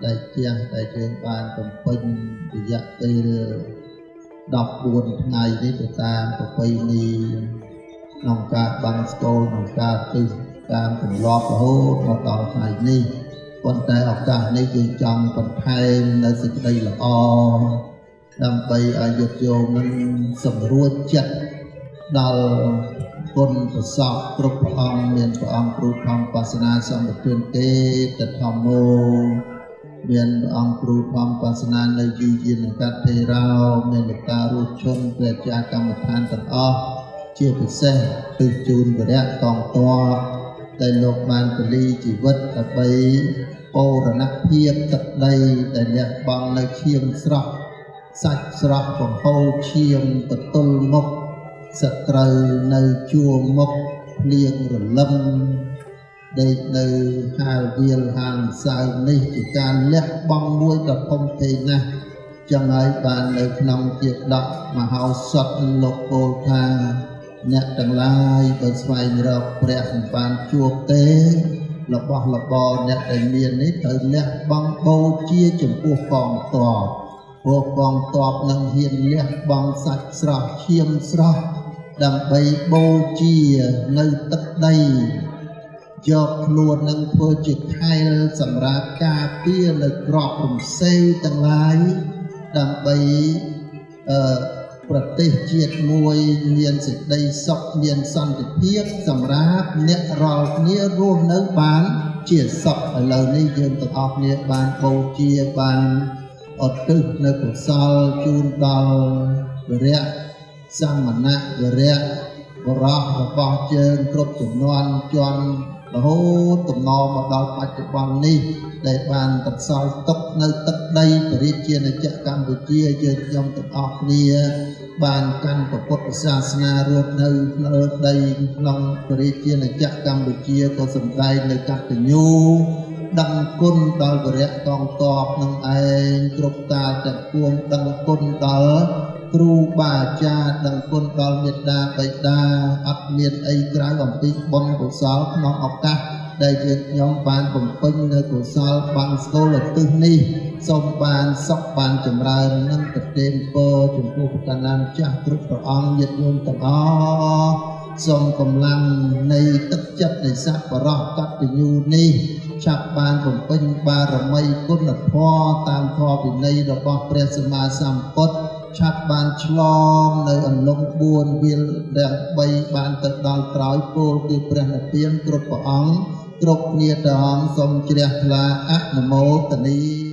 ដែលជាដែលយើងបានបំពេញរយៈពេល14ថ្ងៃនេះទៅតាមប្រពៃណីក្នុងការបង្សុកូលក្នុងការទិសតាមទម្លាប់រហូតមកដល់ថ្ងៃនេះប៉ុន្តែឱកាសនេះយើងចង់បន្ថែមនៅសេចក្តីល្អដើម្បីឲ្យញាតិញោមនឹងសម្រួចចិត្តដល់គុណប្រសពគ្រប់ព្រះអង្គមានព្រះអង្គគ្រូធម្មបាសនាសម្បទានទេតធម្មោមានព្រះអង្គគ្រូធម្មបាសនានៅយូយានកថេរោមានលោកតារុឈុនព្រះជាកម្មដ្ឋានទាំងអស់ជាពិសេសទិសជូនវរៈកងទ័ពដែលលោកបានពលីជីវិតដើម្បីបូរណភាពទឹកដីដែលលះបង់នៅឈាមស្រស់សាច់ស្រស់បង្ហូរឈាមទល់មុខសត្រូវនៅជួរមុខភ្លៀងរលឹមដេកនៅហាលវាលហាលម្សៅនេះជាការលះបង់មួយដ៏ធំធេងណាស់ចឹងហើយបាននៅក្នុងជាដកមហោសថលោកពោលថាអ្នកទាំងឡាយបើស្វែងរកព្រះមិនបានជួបទេរបស់របរអ្នកដែលមាននេះត្រូវលះបង់បូជាចំពោះកងទ័ពព្រោះកងទ័ពនឹងហ៊ានលះបង់សាច់ស្រស់ឈាមស្រស់ដើម្បីបូជានៅទឹកដីយកខ្លួននឹងធ្វើជាខែលសម្រាប់ការពារនៅក្របរំសេវទាំងឡាយដើម្បីប្រទេសជាតិមួយមានសេចក្តីសុខមានសន្តិភាពសម្រាប់អ្នករាល់គ្នារស់នៅបានជាសុខឥឡូវនេះយើងទាំងអស់គ្នាបានបូជាបានឧទ្ទិសនៅកុសលជូនដល់វរៈសមណៈវរៈបរោះរបស់ជើងគ្រប់ចំនួនជាន់រហូតតំណមកដល់បច្ចុប្បន្ននេះដែលបានបន្សល់ទុកនៅទឹកដីព្រះរាជាណាចក្រកម្ពុជាយើងខ្ញុំទាំងអស់គ្នាបានកាន់ពុទ្ធសាសនារស់នៅលើដីក្នុងព្រះរាជាណាចក្រកម្ពុជាក៏សម្ដែងនៅកតញ្ញូដឹងគុណដល់វរៈកងទ័ពនឹងឯងគ្រប់កាលទាំងពួងដឹងគុណដល់គ្រូបាអាចារ្យដឹងគុណដល់មេត្តាបិតាអត់មានអីក្រៅអំពីបុណ្យកុសលក្នុងឱកាសដែលយើងខ្ញុំបានបំពេញនៅកុសលបង្សុកូលឧទ្ទិសនេះសូមបានសុខបានចម្រើននិងប្រទានពរចំពោះព្រះកណ្ដាលចាស់គ្រប់ព្រះអង្គញាតិញោមទាំងអស់សូមកម្លាំងនៃទឹកចិត្តនៃសប្បុរសកតញ្ញូនេះឆាប់បានបំពេញបារមីគុណធម៌តាមធម៌វិន័យរបស់ព្រះសម្មាសម្ពុទ្ធឆាប់បានឆ្លងនៅអន្លង់4វាលទាំង3បានទៅដល់ក្រោយពោលគឺព្រះនិព្វានគ្រប់ព្រះអង្គគ្រប់គ្នាទាំងអង្គសូមជ្រះថ្លាអនុមោទនី